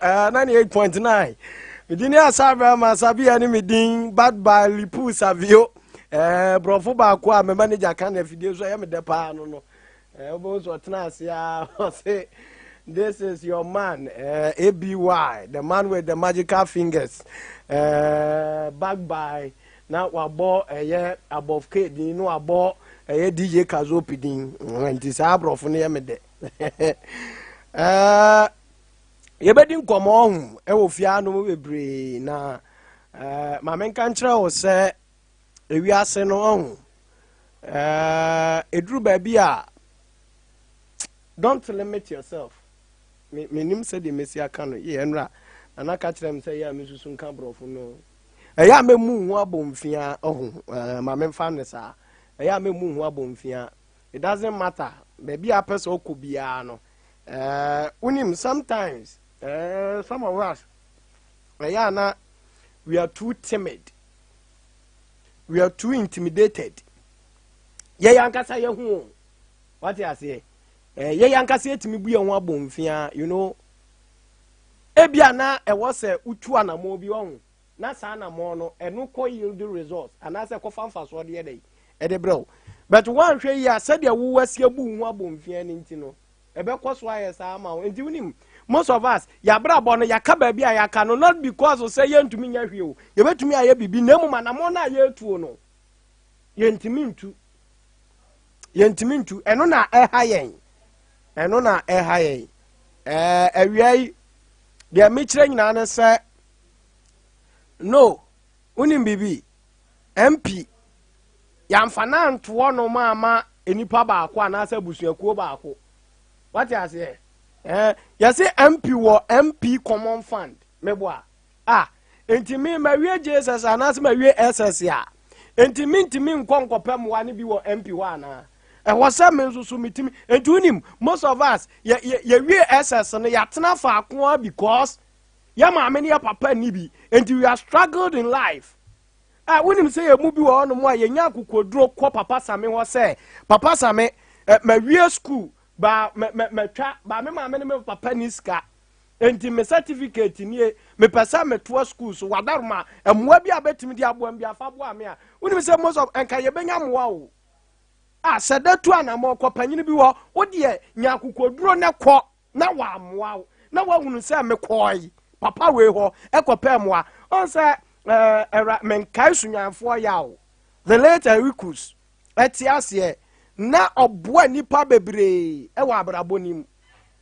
98.9. Medin ne Asabrama Sabia ne medin bad by Lipu Savio. Borɔfo baako a me manager ka na afidie so ɛyɛ me dɛ paa no. Wobɛhu sɛ ɔtena ase a, ɔse, "This is your man, ABY, the man with the magical fingers, back by," na wabɔ ɛyɛ Above K din, na wabɔ ɛyɛ DJ Kazopi din. Nti saa aborɔfo no yɛ me dɛ. Yɛbɛdi nkɔmmɔ ɔho ɛwɔ fie anom bebree na ma menka nkyerɛ wo sɛ ewiase no ɔho ɛduru baabi a, don't limit yourself. Menim sɛdeɛ mɛsi aka no yɛ. Nnora nana ka kyerɛ m sɛ yɛ a mesusu nka borɔfo no, ɛyɛ a mɛmu ho abɔ mfia ɔho. Ma memfa no saa, ɛyɛ a mɛmu ho abɔ mfia. It doesn't matter baabi a apɛ sɛ ɔkɔ biara no. Wonim, sometimes some of us, ɛyɛ a na we are too timid, we are too intimidated. Yɛyɛ ankasa yɛ ho o, wate aseɛ? Yɛyɛ ankasa yɛtumi bu yɛn ho abɔ mfia. Ebia na ɛwɔ sɛ wotu anammɔn bi ɔho, na saa anammɔn no ɛno kɔ yield results anaasɛ kɔfa mfasoɔ de yɛ dɛ ɛde brɛ wo. But woanhwɛ yi a, sɛdeɛ wowɔ asi abu wo ho abɔ mfia no nti no, ɛbɛkɔ so ayɛ saa ama wo. Nti wonim, most of us, yɛabrabɔ no, yɛaka baabi a yɛaka no, not because sɛ yɛntumi nyɛ hwee o, yɛbɛtumi ayɛ biribi, na mmom anammɔn no a yɛretuo no, yɛntumi ntu, yɛntumi ntu. Ɛno na ɛha yɛn, ɛno na ɛha yɛn. Awia yi deɛ mekyerɛ nyinaa ne sɛ no, wonim biribi, MP yɛamfa na ntoɔ no ma ama nipa baako anaasɛ abusuakuo baako, wate aseɛ? Yɛse MP wɔ MP Common Fund meboa a, nti me mawie JSS anaasɛ mawie SS a, nti mentumi nkɔ nkɔpɛ mmoa no bi wɔ MP hɔ anaa? Ɛwɔ sɛ me nso so metumi. Nti wonim, most of us, yɛwie SS no, yɛatena faako a because yɛ maame ne yɛ papa ni bi, nti we are struggled in life. A wonim sɛ yɛ mu bi wɔ hɔnom a yɛnya akokoduro kɔ Papa Same hɔ sɛ, "Papa Same, mawie school ba matwa ba, me maame ne me papa ni sika, nti me certificate nie, mepɛ sɛ metoa school so, wadaroma mmoa bi a bɛtumi de aboa m bi afa boa me." A wonim sɛ most of nka yɛbɛnya mmoa o. A sɛ da tu anammɔ kɔ panyini bi hɔ, wodeɛ nya akokoduro ne kɔ na wammoa wo na woahunu sɛ mekɔɔi papa wei hɔ ɛkɔpɛ mmoa. Ɔn sɛ ɛwura menkae sunyanfoɔ yɛ o, the late Erikus ɛte aseɛ na ɔboa nipa bebree ɛwɔ abrabɔ nim,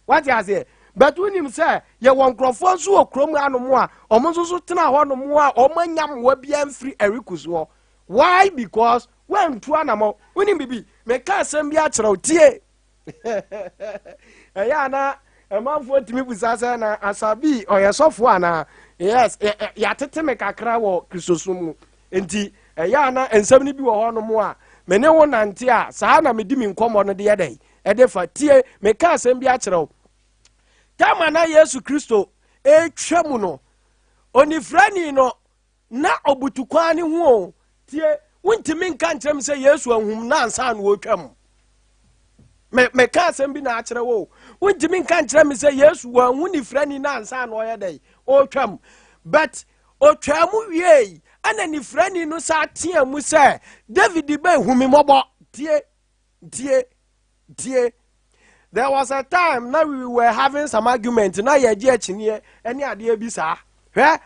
wate aseɛ? But wonim sɛ yɛwɔ nkurɔfoɔ nso wɔ kurom hanom a ɔmo nso so tena hɔnom a ɔmo anya mmoa biara mfiri Erikus hɔ. Why? Because wantu anamɔ. Wonim bibi, meka asɛm bi akyerɛ wo, tie. Ɛyɛ ana ɛmanfoɔ tumi busa sɛ na Asabi ɔyɛ sɔfoɔ anaa? Yes, yɛatete me kakra wɔ Kristosom mu, nti ɛyɛ ana nsɛm no bi wɔ hɔnom a me ne wo nante a, saa na medi me nkɔmmɔ no de yɛ dɛn ɛde fa. Tie, meka asɛm bi akyerɛ wo. Tama na Yesu Kristo ɛtwa mu no, onifirani no na ɔbutu kwan ne ho o. Tie, wontumi nka nkyerɛ m sɛ Yesu ahum na ansa na wɔtwa mu. Meka asɛm bi na akyerɛ wo, wontumi nka nkyerɛ me sɛ Yesu wanhu nifirani na ansa na ɔyɛ dɛn ɔtwa mu. But ɔtwa mu wiei ɛna nifirani no sa teɛ mu sɛ, "David bɛ, hu me mmɔbɔ." Tie, tie, tie. There was a time na we were having some argument na yɛgye akyiniɛ ɛne adeɛ bi saa. Hwɛ,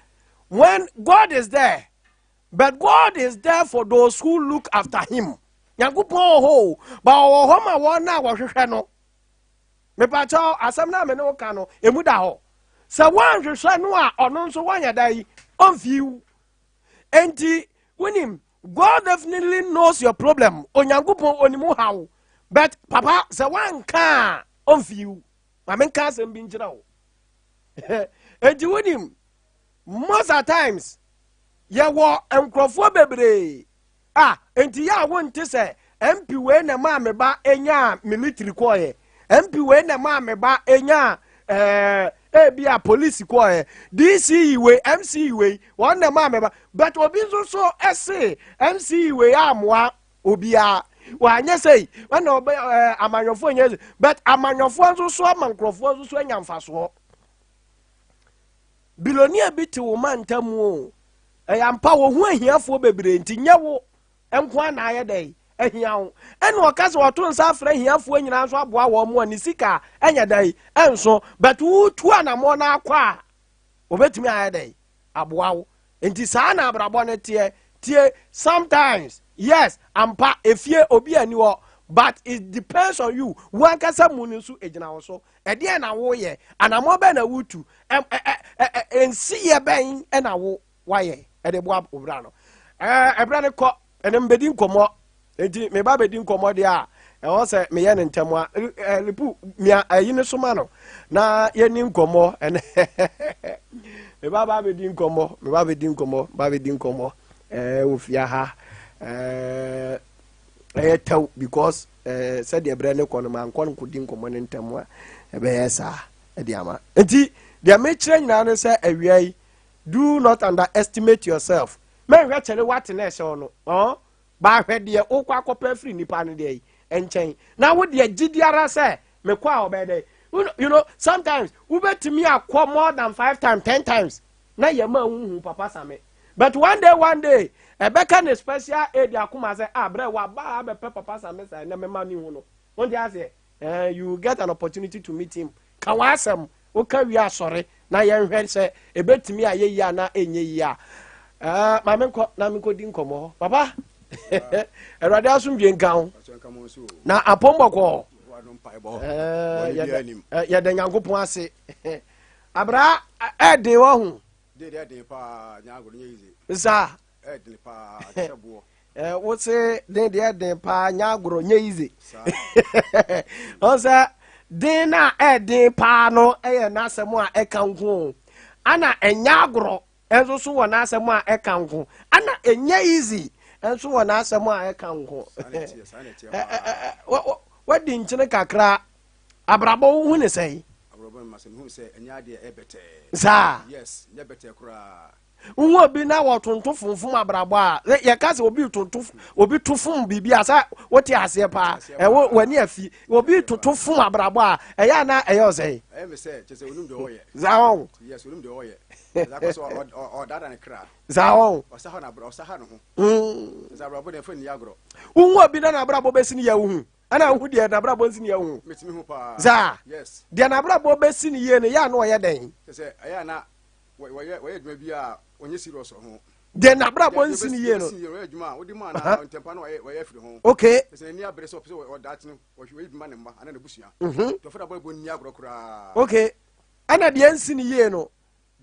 when God is there, but God is there for those who look after him. Nyankopɔn wɔ hɔ o, ba ɔwɔ hɔ ma wɔn a wɔhwehwɛ no. Mepakyɛw, asɛm no a me ne wo ka no, emu da hɔ sɛ woanhwehwɛ no a, ɔno nso woanyɛ da yi ɔmfii wo. Enti wonim, God definitely knows your problem. Onyankopɔn onim haw, but papa, sɛ woanka a, ɔmfii wo. Ma menka asɛm bi nkyerɛ wo. Enti wonim, most at times yɛwɔ nkurɔfoɔ bebree a enti yɛ a wonte sɛ MP wei na maa me ba enya military kɔɔyɛ, MP wei na maa me ba enya ebi a police kɔɔyɛ, DCE wei, MCE wei, wɔn na maa me ba. But obi nso so ɛse MCE wei amoa obiara, wanyɛ sɛ wɔn ɔbɛ amanyɔfoɔ nyɛ sɛ, but amanyɔfoɔ nso so ama nkurɔfoɔ nso so anya mfasoɔ. Billionaire bi te wo mantam mu o. Ɛyɛ ampa, wɔhu ahiafoɔ bebree nti nyɛ wo nko ara na ayɛ dɛn ahia wo. Ɛna ɔka sɛ ɔto nsa afrɛ ahiafoɔ nyinaa nso aboa wɔn mu a ne sika ɛnyɛ dɛn ɛnso, but wotu anammɔn no akɔ a wɔbɛtumi ayɛ dɛn aboa wo. Nti saa na abrabɔ no teɛ. Tie, sometimes yes, ampa efie obi ani hɔ, but it depends on you. Wo ankasa mu no nso egyina wo so. Ɛdeɛn na woyɛ? Anammɔn bɛn na wotu? Nsiyɛ bɛn na wo wayɛ ɛde boa wo bra no? Ɛberɛ no kɔ, ɛne mbɛdi nkɔmmɔ. Nti meba bɛdi nkɔmmɔ deɛ a, ɛwɔ sɛ meyɛ no ntɛm a. Lipu, mia ayi no so ma no na yɛni nkɔmmɔ. Ɛnɛ meba ba bɛdi nkɔmmɔ, meba bɛdi nkɔmmɔ, ba bɛdi nkɔmmɔ wɔ fie ha. Ɛyɛ tɛw because sɛdeɛ berɛ no kɔ no, mankɔ no nkɔdi nkɔmmɔ no ntɛm a ɛbɛyɛ saa ɛde ama. Nti deɛ mekyerɛ nyinaa no sɛ awia yi, do not underestimate yourself. Mɛnhwɛ kyɛre wate na ɛhyɛ wo no ɔn baahwɛ deɛ wokɔ akɔpɛ afiri nipa no deɛ yi nkyɛn, na wo deɛ gye di ara sɛ mekɔ a ɔbɛyɛ dɛ. Sometimes wobɛtumi akɔ more than 5 times, 10 times na yɛ ma wohu Papa Same, but one day, one day ɛbɛka ne special aid akoma sɛ ah, brɛ waba abɛpɛ Papa Same sa ɛnɛ mɛma ne hu no. Wonte aseɛ? You get an opportunity to meet him. Ka w'asɛm, woka wie asɔre na yɛnhwɛ sɛ ɛbɛtumi ayɛ yie anaa ɛnyɛ yie a. Ma menkɔ na menkɔdi nkɔmmɔ hɔ. Papa, Awurade asomdwe nka ho na apɔm bɔkɔɔ. Yɛda Nyankopɔn ase. Abra ɛden wɔ ho saa. Wo se den deɛ ɛden paa, nyɛ agorɔ, nyɛ easy. Ɔn sɛ den no a ɛden paa no ɛyɛ n'asɛm a ɛka nko o, ana ɛnyɛ agorɔ ɛnso so wɔ n'asɛm a ɛka nko, ana ɛnyɛ easy ɛnso wɔ n'asɛm a ɛka nko. Wadi nkyene kakra, abrabɔ wohu ne sɛn? Saa wohu obi na wɔtonto fomfom abrabɔ a, yɛka sɛ obi tonto, obi to fom biribi a, sɛ wote aseɛ paa, ɛwɔ w'ani afi. Obi toto fom abrabɔ a, ɛyɛ ana ɛyɛ ɔsɛe? Saa wɔn, saa wɔn wohu obi na n'abrabɔ bɛsi ne yɛ, wohu ɛna wohu deɛ n'abrabɔ nsi ne yɛ, wohu saa deɛ n'abrabɔ bɛsi ne yie no yɛ a na ɔyɛ dɛn? Wɔyɛ adwuma bi a wɔnyɛ serious wɔ ho. Deɛ n'abrabɔ nsi ne yie no. Wɔyɛ adwuma a wodi mu anaa ntɛmpa no wɔyɛ afiri ho. Okay. Sɛ n'ani abere sɛ ɔpɛ sɛ ɔdaakye no wɔyɛ bi ma ne mma anaa n'abusua. Tɔfo na bɔ nni agorɔ koraa. Okay. Ɛna deɛ nsi ne yie no.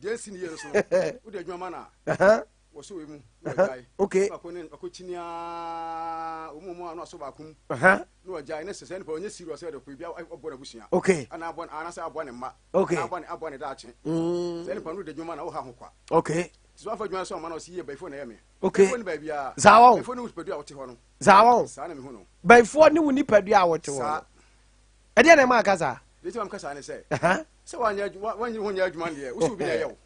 Deɛ nsi ne yie no so no, wode adwuma ma no a, wɔsɔ wei mu na wɔagyae. Okay. Wakɔ ne wakɔ kyini aa wɔn mu a na wasɔ baako mu. Na wɔagyae ne sɛ sɛ nipa ɔnyɛ serious sɛ ɔde bi abɔ n'abusua. Okay. Anaa abɔ anaasɛ aboa ne mma. Okay. Anaa aboa ne aboa ne daakye. Sɛ nipa no de adwuma na woha ho kwa. Okay. Sɛ wafa adwuma sɛ ɔma na ɔsi yie bɛyifoɔ na ɛyɛ me. Okay. Bɛyifoɔ ne baabiara. Saa wɔn. Bɛyifoɔ ne wo nipadua a wote hɔ no. Saa wɔn. Saa na mehu no. Bɛyifoɔ ne wo nipadua a wote hɔ no. Saa. Ɛdeɛ na ɛma aka saa? Deɛ nti ma meka saa ne sɛ. Sɛ wanyɛ wanyɛ ho nyɛ adwuma no deɛ wosɛ obi na ɛyɛ wo.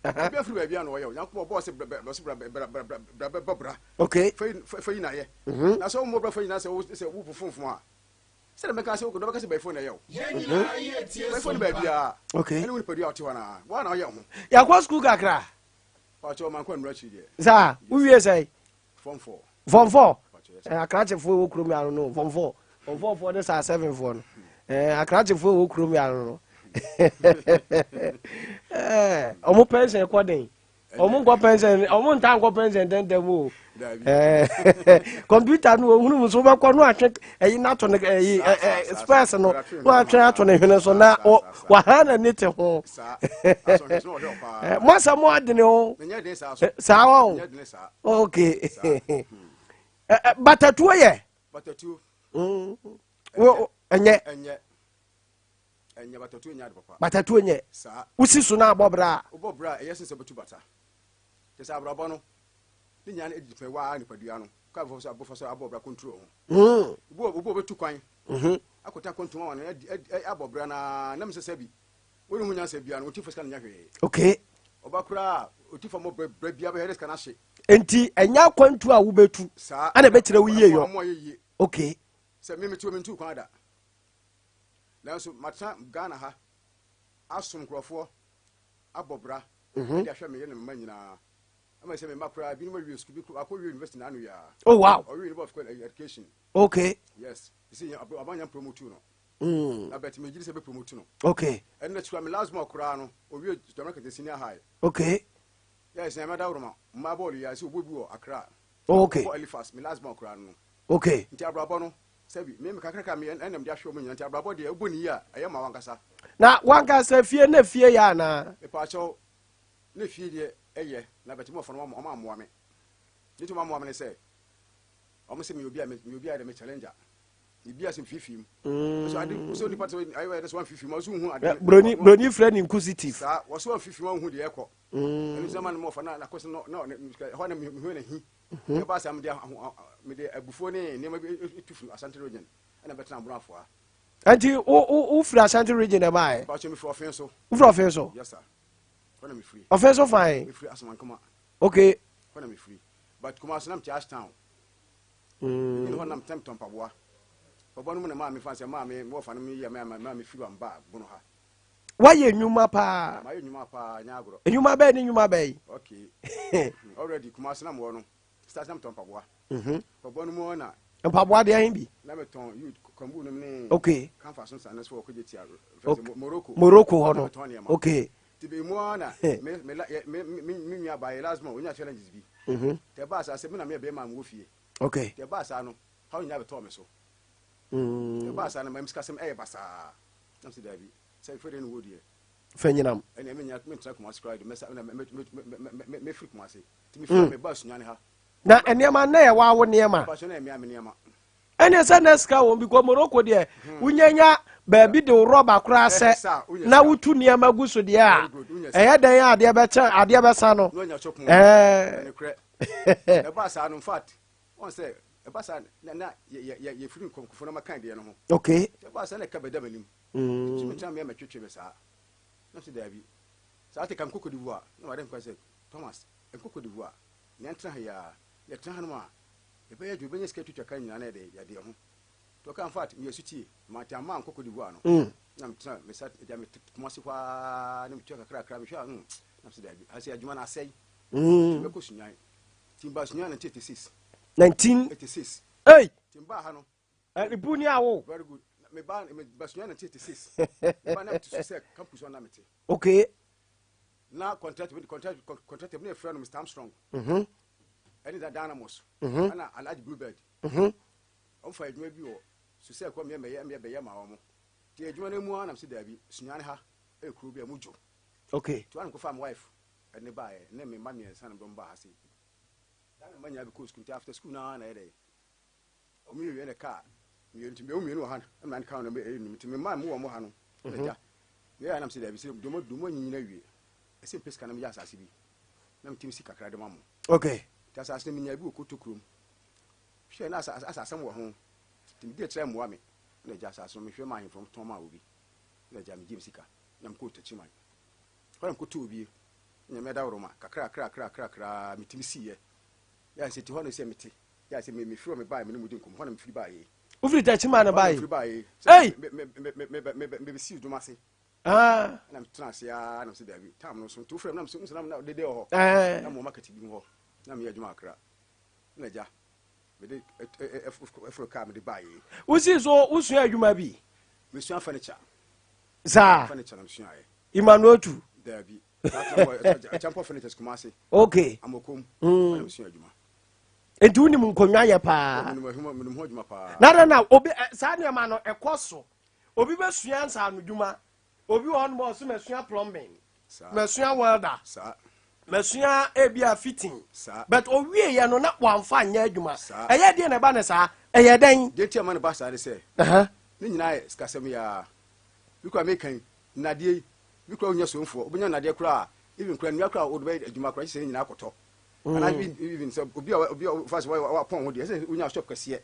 Obi afiri baabi a na ɔyɛ wo. Nyankopɔn ɔbɔɔ sɛ bra bra bra bra bra bra bra bɛbɔ bra. Okay. Fa fa yi na yɛ. Na sɛ wommɔ bra fa yi na sɛ wo sɛ wo fonfon a. Sɛ na mɛka sɛ wokɔ bɛka sɛ bɛyifoɔ na ɛyɛ wo. Bɛyifoɔ ne baabi a. Okay. Ɛne wo nipadua a wote hɔ no a. Woa na ɔyɛ wo ho. Yɛakɔ sukuu kakra. Pakyɛ mankɔ nnura akyiri deɛ. Saa wowie sɛn? Form 4. Form 4. Akrakyefoɔ wɔ kurom yɛ ano no, form 4. Form 4 foɔ ne saa 7 foɔ no. Akrakyefoɔ wɔ kurom yɛ ano no. Ɔmo pension kɔ den. Ɔmo nkɔ pension, ɔmo nta nkɔ pension tɛntɛm o. Kɔmputa no ohunu mu so wobɛkɔ no atwe ɛyi n'ato ne ɛyi spɛs no no atwe ato ne hwene so na waha n'ani te ho. Mo asɛm mo adene o. Saa wɔn. Okay. Batatuo yɛ. Batatuo. Ɛnyɛ. Ɛnyɛ. Ɛnyɛ batatuo nyɛ ade papa. Batatuo nyɛ. Saa. Wosi so na abɔ bra. Wobɔ bra ɛyɛ sen sɛ wobɛtu bata. Kyɛ sɛ abrabɔ no ne nyinaa no ɛdi pɛ waa nipadua no. Kɔ abɛfɔ so abɔfɔ so abɔ bra control ho. Obi obi obɛtu kwan. Akɔta kɔntoma wa no abɔ bra na nam sɛ sɛ bi. Wone ho nyansa bia no ɔnti fo sika no nyɛ hwee. Okay. Ɔba koraa ɔti fa mɔ bra bia bɛhwɛ de sika no ahye. Nti ɛnyɛ akwantu a wobɛtu. Saa. Ana ɛbɛkyerɛ wo yie yɔ. Ɔmo ayɛ yie. Okay. Sɛ me metu mentu kwan da. Nanso matena Ghana ha asom nkurɔfoɔ abɔ bra. Ɛde ahwɛ me yere ne me mma nyinaa. Ama sɛ me mma koraa binom awie sukuu, bi akɔ wie university na ano yɛ a. Oh wow. Ɔwie University of Education. Okay. Yes. Sɛ aba nya promote no. Na bɛt me gyiri sɛ bɛ promote no. Ɛnna sukuu me last month koraa no, owie Jamaica Senior High. Yes, na mɛda woroma. Mma bɔɔlo yi a sɛ obo bi wɔ Accra. Ɔbɔ Elifas, me last month koraa no. Nti abrabɔ no, sɛbi me kakraka me ɛnam de ahwɛ ɔmo nyinaa, nti abrabɔ deɛ, wobɔ ne yie a, ɛyɛ ma wankasa. Na wankasa fie na fie yɛ anaa? Mepaakyɛw, ne fie deɛ ɛyɛ, na bɛtɛ mu ɔfɔ no, ɔmo ammoa me. Ne nti ɔmo ammoa me ne sɛ ɔmo sɛ meyɛ obi a meyɛ obi a yɛ me challenger, ebi asɛm fiifii mu so ade so nipa sɛ ayɛ yɛ sɛ wɔn fiifii mu ɔso hu ade. Broni frɛ ne inquisitive. Saa, wɔso wɔn fiifii mu, ɔhu deɛ ɛkɔ. Ɛno nti na ma ne mu ɔfɔ na nakɔsi no na ɛhɔ na mehu na hi ɛba sɛ mede abufuo ne nneɛma bi tu firi Asante Region ɛna bɛtena Abono Afoa. Nti wo firi Ashanti Region ɛbaɛ? Bàtɛ, mefiri Ɔfen so. Wofiri Ɔfen so? Yes sir, hɔ na mefiri. Ɔfen so fine. Mefiri Asomankoma. Hɔ na mefiri, but Kumasi na mete Ashtown. Ebi hɔ nam tɛm tɔn mpaboa. Mpaboa no mu na maa mi fa sɛ maa mi wɔ fa no mi yɛ maa mi firi wa mba Bono ha. Wayɛ nnwuma paa. Maa yɛ nnwuma paa, nyɛ agorɔ. Nnwuma bɛɛ ne nnwuma bɛɛ? Okay, already Kumasi na mo wɔ no, start na mi tɔn mpaboa. Mpaboa no mu na. Mpaboa deɛ ɛhin bi? Na mi tɔn youth kambu nom ne. Kanfa so nsa ne so wɔ kogye tia. Morocco. Morocco hɔ no, okay. Ti bi mu na me me me me me nua ba yɛ last month onya challenges bi. Tɛ ba saa sɛ mi na mi yɛ bɛrima mi wɔ fie. Tɛ ba saa no, haw nyinaa bɛtɔɔ me so. Tɛ ba saa no, ma mi sikasɛm ɛyɛ basaa. Na mi sɛ daabi, sɛ fɛ de ne wo deɛ. Fɛ nyinam. Ɛnna mi nya mi ntena Kumasi koraa de mɛsa mɛ mɛ mɛ mɛ firi Kumasi. Ti mi firi mi ba Sunyani ha. Na nneɛma na yɛ wawo nneɛma? Ba so na ɛmia mi nneɛma. Ɛne sɛ na sika wɔm bi kɔ Morocco deɛ, wonyanya baabi de wo rɔba koraa sɛ na wotu nneɛma gu so deɛ a, ɛyɛ dɛn a adeɛ bɛkyɛ, adeɛ bɛsa no. Ɛɛ ɛba saa no, in fact, wɔn sɛ ɛba saa na yɛ yɛ yɛfiri nkɔmkɔfo na ma kan deɛ no ho. Ɛba saa na ɛka bɛda m'anim. So mi tena mi yɛ mɛtwetwe mi saa na sɛ daabi saa te ka nkɔ Cote d'Ivoire na wade nkɔ sɛ Thomas nkɔ Cote d'Ivoire na yɛntena ha yi a, yɛtena ha nom a, yɛbɛyɛ adwuma, yɛbɛnya sika twitwa ka nyinaa na yɛde yɛde ho to ka. In fact, meyɛ sutie mate ama nkɔ Cote d'Ivoire no. Na metena mesa gya me Kumasi hɔ aa na metua kakrakra mehwɛ a na sɛ daabi, ha sɛ adwuma no asɛe. Mɛkɔ Sunyan, nti mba Sunyan 1986. 19 86. Hey! Nti mbaa ha no. Ɛbu ni awo. Very good. Meba meba Sunyan 1986, meba na mete so sɛ campus hɔ na mete. Na contractor bi na yɛfrɛ no Mr Armstrong ɛne da Dynamos ɛna Alhaji Bluebird. Ɔmfa adwuma bi wɔ so sɛ kɔ meyɛ mɛyɛ meyɛ bɛyɛ ma wɔn, nti adwuma no mu ara nam sɛ daabi, Sunyane ha ɛyɛ kuro bi a mu dwo. Nti wɔn nkɔfa my wife ɛne baayɛ ne me mma mmiɛnsa na mbɔ ha se da na mma nyinaa bɛkɔ sukuu. Nti after school naa na yɛ dɛ ɔmo yɛ wie ne kaa mmienu, nti mmienu mmienu wɔ ha ɛna ne kaa no ɛyɛ num, nti me mma mu wɔ mo ha no ɛna gya meyɛ anam sɛ daabi, sɛ domo domo nyinyina wie, ɛsɛ mpɛ sika na meyɛ asase bi na metumi si kakra de ma mo. Nti asase no menya bi wɔ koto kurom hwɛ na asa asɛm wɔ ho, nti mede akyerɛ mmoa me na agya asase no mehwɛ ma ahemfo tɔn ma obi na agya megye me sika na mekɔɔ Takyiman hɔ na mekɔtɔ obi Nyame adaworoma kakra kakra kakra kakra metumi siiɛ yɛ sɛ ti hɔ no sɛ mete yɛ sɛ mefiri hɔ mebaeɛ, me ne mu di nkɔmmɔ hɔ na mefiri baeɛ. Wofiri Takyiman no baeɛ? Mefiri baeɛ. Ei! Mebɛsii dwom ase. Na metena ase a na mesɛ daabi, tam no so nti wofrɛ me na mesɛ na dede wɔ hɔ na mewɔ market bi mu hɔ na meyɛ adwuma akra na agya mede ɛforo kaa mede baeɛ. Wosii so wosua adwuma bi? Mesua furniture. Saa. Furniture na mesuaeɛ. Emmanuel Tu? Daabi, Akyɛmpɔ Furnitures Kumase. Amokom na mesua adwuma. Nti wonim nkonnwa yɛ paa? Menim ho adwuma paa. Na dɛ na obi saa nneɛma no ɛkɔ so, obi bɛsua nsaano dwuma, obi wɔ hɔnom a ɔso masua plumbing, masua welder, masua ebia fitting, but owieɛ no na wamfa nyɛ adwuma. Ɛyɛ deɛ na ɛba ne saa, ɛyɛ dɛn? Deɛ nti ama no ba saa ne sɛ ne nyinaa yɛ sikasɛm yi a bi kora meka yi, nnadeɛ yi bi kora wonya somfoɔ wobɛnya nnadeɛ koraa, even kora nnua koraa wode bɛyɛ adwuma koraa kyɛ sɛ ne nyinaa kɔtɔ anaa even sɛ obi a fa sɛ wapɔn ho deɛ, ɛsɛ wonya shop kɛseɛ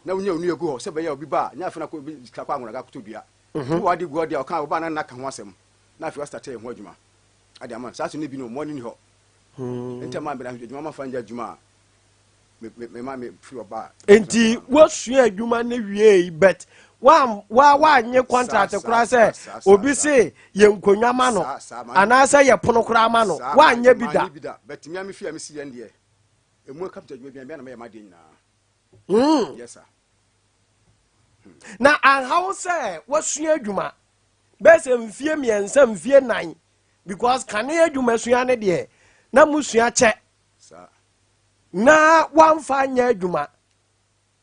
na wonya onua gu hɔ sɛ bɛyɛ obi ba a nya afei na kɔ obi sika kɔ anwonaga akɔtɔ dua wo wade gu hɔ deɛ ɔka ɔba na nna ka ho asɛm na afei wastate ho adwuma ade ama saa so ne bi no mmoa no ni hɔ nti ama mena adwuma ma fa nyɛ adwuma a me ma me firi ɔba. Nti woasua adwuma no wiei, but Wa wa wanyɛ contract koraa sɛ obi se yɛ nkonnwa ma no anaasɛ yɛ pono koraa ma no, wanyɛ bi da. Bi da, but mea me fie a mesi yɛn deɛ, ɛmu carpenter adwuma bia, mea na mɛyɛ m'adeɛ nyinaa. Yes sir. Na anha wo sɛ wasua adwuma bɛyɛ sɛ mfie 3, mfie 4, because kane adwuma sua ne deɛ na musua kyɛ na wamfa nyɛ adwuma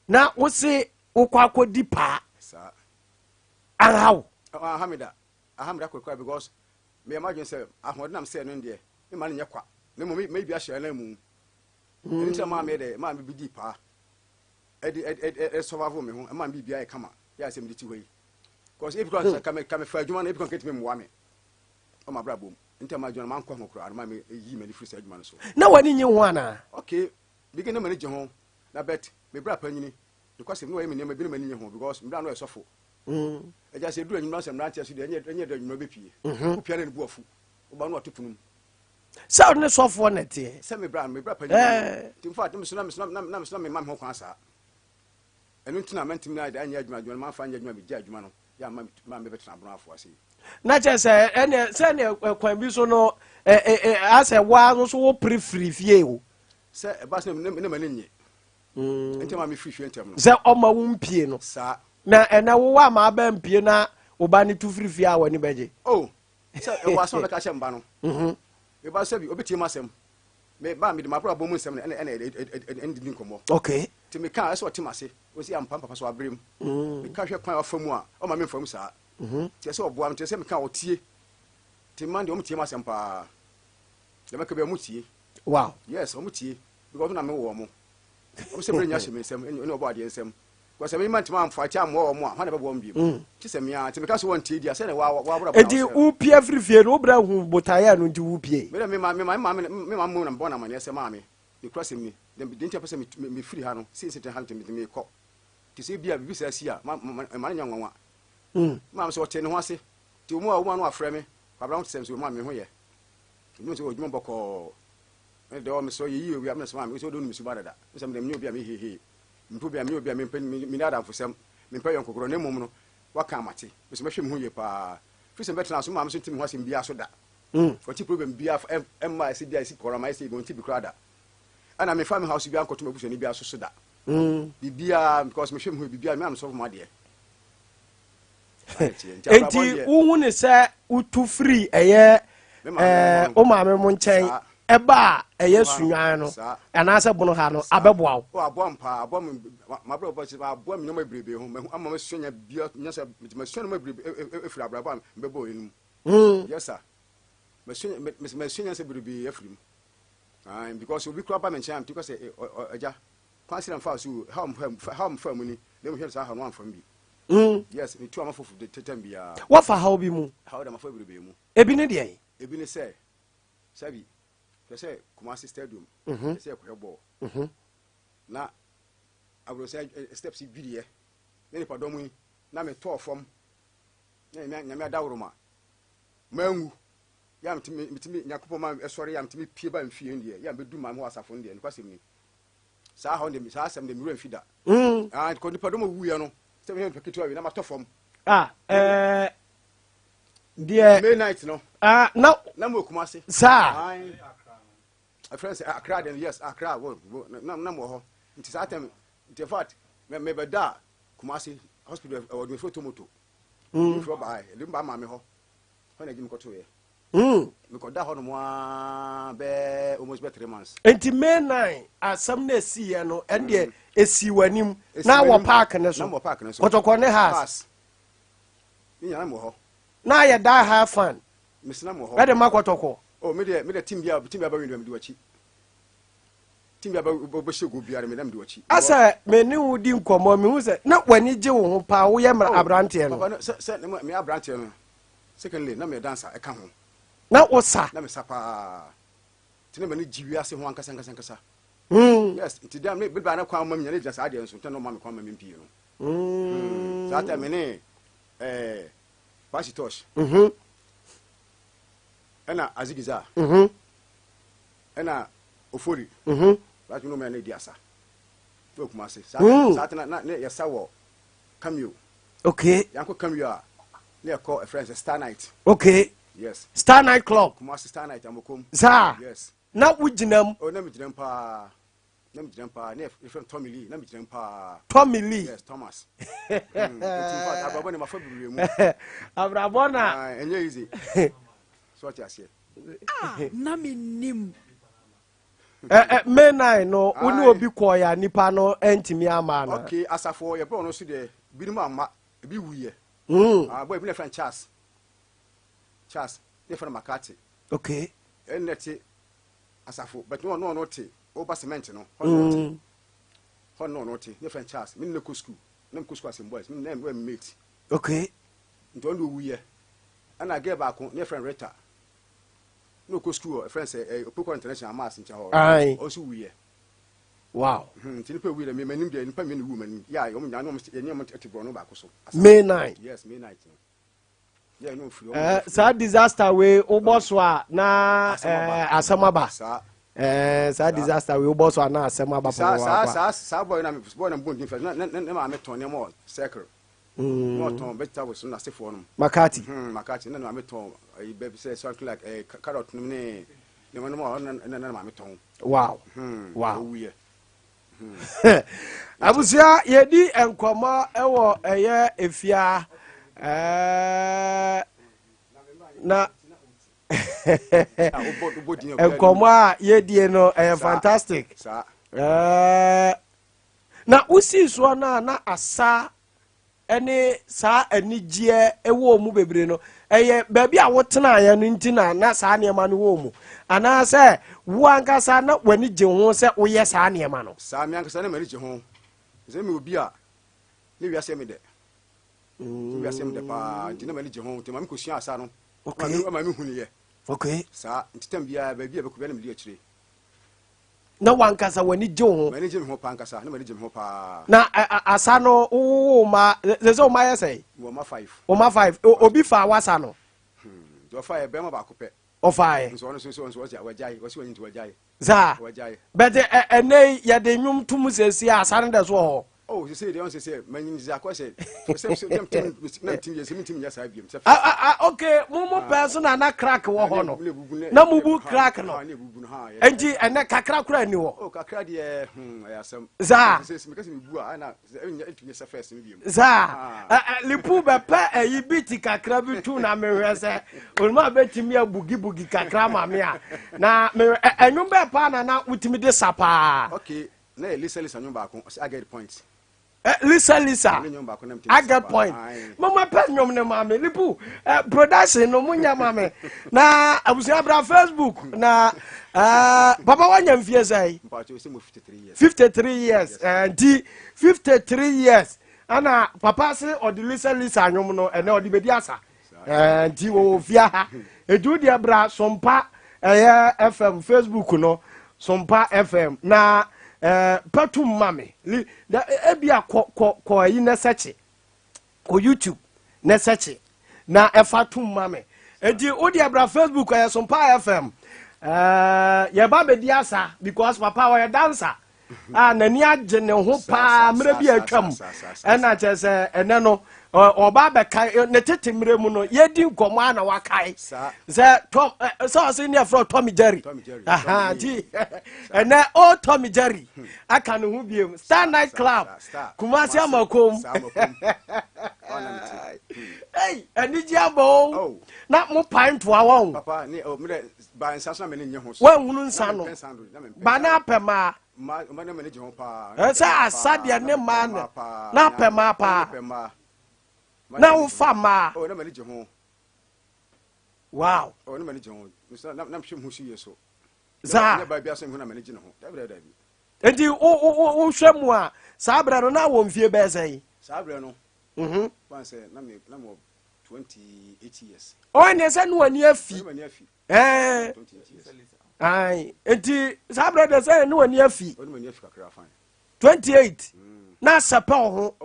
na wose wokɔ akɔdi paa? Anha wo? Anha me da, anha me da korakora, because meyɛ m'adwene sɛ ahoɔden nam sɛ no deɛ mema no nyɛ kwa, na mmom mɛyi bi ahyɛ anan mu. Ɛno nti na maa meyɛ dɛ maa me bi dii paa ɛde ɛde ɛ survive me ho, ɛmaa me biribiara yɛ kama yɛ a sɛ mede ti hɔ yi, because ebi kora sɛ ka me ka me fa adwuma no, ebi kora nkɛntumi mmoa me ɔma abra bom. Nti ama adwuma no mankɔ ho koraa no, maa me yi m'ani firi saa adwuma no so. Na w'ani nye ho anaa? Okay, bigi na m'ani gye ho na, but me bra panyini nokwasɛm ne wɔyɛ me nneɛma bi na m'ani nye ho, because me bra no yɛ sɔfo. Agya sɛ ɛduru anwummerɛ sɛ mmeranteɛ so deɛ, ɛnyɛ dɛ anwummerɛ bɛpie, wopia no ne bu afu, woba no wato pono mu. Sɛ wo ne sɔfoɔ na ɛteɛ. Sɛ me bra panyini nti, in fact, me so na me so na na me so na me ma me ho kwan saa. Ɛno nti na mɛntumi na anyɛ adwuma no mamfa anyɛ adwuma. Megya adwuma no yɛ ama ma mebɛtena abono afo ase yi. Na kyerɛ sɛ ɛneɛ sɛneɛ kwan bi so no asɛ woa no so wopere firi fie o. Sɛ ɛba sɛ ne m'ani nye nti ma mefiri fie ntɛm no. Sɛ ɔma wo mpie no. Saa. Na ɛnɛ wowɔ ama aba mpie na wo ba ne tu firi fie a, w'ani bɛgye? Oh, sɛ ɛwɔ asɛm a bɛka kyɛ mba no, meba sɛ bi obɛtie m asɛm, me ba mede m'abrabɔ mu nsɛm no ɛna ɛne di nkɔmmɔ. Nti meka ɛsɛ ɔte m'ase, ɔsi ampa papa so aberɛ mu meka hwɛ kwan a wafa mu a ɔma memfa mu saa. Nti ɛsɛ ɔboa me, nti ɛsɛ meka ɔtie. Nti mma deɛ ɔmo tie m'asɛm paa deɛ mɛka bi ɔmo tie. Yes, ɔmo tie, because na mewɔ ɔmo, ɔmo sɛ mmerɛ nya hyɛ me nsɛm ɛne ɔbɔ adeɛ nsɛm, because sɛ mema ntoma amfa akyi ammoa ɔmo a, hwan na ɛbɛboa ɔmo biom? Kye sɛ mea. Nti meka sɛ wɔntie di a sɛ ne wɔabrabɔ. Enti wopie firi fie no, wobrɛ hu botaeɛ no nti wopie? Mede mema mu na mebɔ no amanneɛ sɛ maame ne kura sɛm ni deɛ nti a pɛ sɛ mefiri ha no sei sɛ ha nti mekɔ, nti sɛ bia biribi saa si a, ma no nyɛ nwanwa. Maame sɛ ɔte ne ho ase, nti ɔmu a woma no afrɛ me kwabra ho te sɛ nso maame me ho yɛ ɛnu sɛ ɔdwuma bɔkɔɔ ɛne deɛ ɔme sɛ yɛyi obi a mena sɛ maame sɛ ɔde onim suba dada sɛ mede menyɛ obi a mehehee mepɛ obi a menyɛ obi a mempɛ mene adamfosɛm, mempɛ yɔnkokorɔ, na mmom no waka amate mesɛ mɛhwɛ me ho yie paa firi sɛ mɛtena so. Maame so nti me ho asɛm biara so da, ɔnti problem biara ɛmma ɛsɛ biara ɛsi kɔrɔ ma ɛsɛ bi ɔnti bi koraa da, ɛna mefa me house biara nkɔto m'abusuani biara so so da biribiara, because mehwɛ me ho biribiara me amesɔfo mu adeɛ. Enti wohu ne sɛ wotu firi ɛyɛ wo maame mo nkyɛn ɛba a ɛyɛ Sunwan no anaasɛ Bono ha no abɛboa wo? Aboa m paa, aboa me mabrɛ bɔ, aboa me nneɛma bebrebe ho mahu ama masua nya bia nya sɛ masua nneɛma bebrebe efiri abrabɔ a mbɛbɔ yɛn mu. Yes sir, masua nya sɛ bebrebe afiri mu, because obi kura ba me nkyɛn a mti kɔ sɛ agya kwan sɛ mfa so ha ha mfa mu ni na mehwɛ saa ha no amfa mu bi. Yes, metu ama fofo de tetam biara. Wɔfa haw bi mu? Haw da mafa bebrebe mu. Ebi ne deɛ? Ebi ne sɛ sɛbi hwɛ sɛ Kumasi Stadium sɛ yɛkɔhwɛ bɔɔl na aburosɛ steps dwiriɛ na nipa dɔm yi na metɔɔ fam na Nyame adaworo ma manwu yɛ a metumi Nyankopɔn ma ɛsɔre yɛ a metumi pie ba mfie deɛ yɛ a bɛdu maame hɔ asafo no deɛ, nokwasɛm ni, saa haw deɛ, saa asɛm deɛ mewura mfi da. Ah, kɔ nipa dɔm owuiɛ no sɛ mehwɛ nipa ketewa wi na matɔ fam. Ah, ɛɛ deɛ May night no. Ah, na na mo Kumasi. Saa. Ɛfrɛ sɛ Accra deɛ, yes, Accra na mo wɔ hɔ. Nti saa time nti, in fact, mebɛda Kumasi hospital ɛwɔ Dumefo Tomoto. Dumefo baa ɛde ba maame hɔ hɔ na agye me kɔtoeɛ. Mekɔda hɔ nom aa bɛɛ almost bɛ 3 months. Nti May 9 asɛm na esiiɛ no, ɛn deɛ esi w'anim na wɔ park ne so? Na wɔ park ne so. Kɔtɔkɔ ne Hearts. Ne nyinaa wɔ hɔ. Na ayɛ die hard fan. Mesena wɔ hɔ. Ɛde ma Kɔtɔkɔ. Oh, me deɛ team bi a bɛwin deɛ, mede w'akyi. Team bi a bɛhyɛ goal biara, me na mede w'akyi. Asɛ me ne wo di nkɔmmɔ, mehu sɛ na w'ani gye wo ho paa, woyɛ mmerɛ aberanteɛ no. Papa no sɛ me aberanteɛ no, secondly na meyɛ dancer ɛka ho. Na wo sa? Na mesa paa, nti na m'ani gye wiase ho ankasa ankasa ankasa. Yes, nti da me beba na kwan ma me nya ne gyina saa deɛ nso nti na ɔma me kwan ma me mpie no. Saa time me ne Kwasi Tosh ɛna Azigiza ɛna Ofori láti mi ní ɔmo yɛ ne di asa ní Okumase. Saa tena na ne yɛsa wɔ Cameo. Yɛankɔ Cameo a, na yɛkɔ ɛfrɛ no sɛ Star Night. Yes. Star Night Club. Kumasi Star Night Amokom. Saa. Yes. Na wogyina mu. Oh, na megyina mu paa. Na megyina mu paa. Na yɛfrɛ no Tommy Lee. Na megyina mu paa. Tommy Lee. Yes, Thomas. Nti in fact, abrabɔ ne mafa bebree mu. Abrabɔ na. Ah, ɛnyɛ easy. So ɔte aseɛ. Ah, na mennim. May 9 no, wo ne obi kɔɔ ya nipa no ntumi ama no. Okay, asafo yɛbrɛ ɔno so deɛ binom amma, ebi wuyɛ. Ah, boy bi na yɛfrɛ no Charles. Charles, ne yɛfrɛ no Makate. Ɛnna te asafo, but no ɔno ɔno te, ɔba cement no, hɔ na ɔte. Hɔ na ɔno te, ne yɛfrɛ no Charles. Me ne no kɔ school, na mekɔ school Asem Boys, me ne no yɛ mate. Nti ɔno de owuyɛ. Ɛna girl baako, ne yɛfrɛ no Rita. Na ɔkɔ school wɔ, ɛfrɛ no sɛ, ɛɛ, Opekɔ International Mass nkyɛn hɔ. Ɔno nso wuyɛ. Nti nipa wuyɛ dɛ, me m'anim deɛ, nipa mmienu wu m'anim. Yeah, wɔn nyinaa, ne wɔn te borɔno baako so. May 9. Yes, May 9 no. Saa disaster wei wobɔ so a na asɛm aba. Saa disaster wei wobɔ so a na asɛm aba. Saa saa saa boy na boy na mbɔ ndin fɛ na ne maame tɔn nneɛma wɔ circle. Na ɔtɔn vegetables no n'asefoɔ nom. Makati. Makati na ne maame tɔn ɛyi bɛ sɛ something like carrot nom ne nneɛma nom a ɔna na ne maame tɔn. Wow. Owuyɛ. Abusua, yɛdi nkɔmmɔ wɔ ɛyɛ efia na nkɔmmɔ a yɛdie no ɛyɛ fantastic. Na wosii soɔ no a na asa ne saa anigyeɛ wɔ mu bebree no, ɛyɛ baabi a wotenaeɛ no nti na na saa nneɛma no wɔ mu, anaasɛ wo ankasa na w'ani gye ho sɛ woyɛ saa nneɛma no? Saa, me ankasa na m'ani gye ho sɛ me obi a ne wiase yɛ me dɛ. Wiase yɛ me dɛ paa, nti na m'ani gye ho, nti ma mekɔsua asa no. Ma mehunuyɛ. Saa nti tam biara baabi a bɛkɔ biara na medi akyire. Na wankasa w'ani gye wo ho? M'ani gye me ho paa ankasa, na m'ani gye me ho paa. Na asa no wowo ma sɛ sɛ woma yɛ sɛe? Wɔ ma 5. Woma 5. Obi faa wasa no? Nti ɔfaeɛ bɛrima baako pɛ. Ɔfaeɛ. Nso ɔno nso nso ɔsi wagyae, ɔsi wɔnyi nti wagyae. Saa. Wagyae. Bɛte ɛnɛ yi yɛde nnwom tum sɛsi a asa no dɛ so wɔ hɔ. Oh, sɛ deɛ ɔnsɛ sɛ manyin sɛ akɔ sɛ sɛ sɛ sɛ sɛ na ntim yɛ sɛ mentim nyɛ saa biom sɛ. Ah, ah, okay, mo pɛɛ so na na crack wɔ hɔ no. Na mo bu crack no. Enti ɛnɛ kakra kora ni hɔ. Oh, kakra deɛ ɛyɛ asɛm. Saa. Sɛ sɛ meka sɛ mebu a na ɛnyɛ ntumi sɛ first no biom. Saa. Lipu bɛpɛ ɛyi biti kakra bi tu na mehwɛ sɛ onuma bɛtumi abugi bugi kakra ma me a. Na mehwɛ ɛnwom bɛɛ paa na na wotumi de sa paa. Okay. Na yɛ Lisa Lisa nwom baako, ɔsɛ I get the point. Lisa Lisa, I get point. Mama pɛ nwom ne maame lipu production no mo nya maame na abusua bra Facebook na papa wanya mfie sɛ. 53 years. Nti 53 years ana papa se ɔde Lisa Lisa nwom no ɛnɛ ɔde bɛdi asa. Nti wɔwɔ fie ha ɛdu deɛ bra Sompa ɛyɛ FM Facebook no, Sompa FM na pɛtum ma me ebia kɔ kɔ kɔ ayi na sɛkye kɔ YouTube na sɛkye na ɛfa tum ma me. Nti wo deɛ bra Facebook, ɛyɛ Sompa FM. Yɛba bɛdi asa because papa ɔyɛ dancer a n'ani agye ne ho paa mmerɛ bi a atwam, ɛna kyerɛ sɛ ɛnɛ no ɔba bɛkae ne tete mmerɛ mu no. Yɛdi nkɔmmɔ a na wakae sɛ Tom sɛ ɔse ne ɛfrɛ Tommy Jerry. Nti ɛnɛ o Tommy Jerry aka ne ho biom. Star Night Club, Kumasi Amakom. Ei, anigye aba o. Na mo pae ntoa wɔn. Woanhunu nsa no ba na apɛ maa ɛsɛ asa deɛ ne mmaa no na apɛ maa paa na wofa mmaa. Wow. Saa nti wohwɛ mu a, saa berɛ no na wɔ mfie bɛɛ sɛ yi? Saa berɛ no sɛ na mewɔ 28 years. Ɔne sɛ ne w'ani afi. Nti saa berɛ deɛ sɛ ne w'ani afi 28 na asɛpɛ wo ho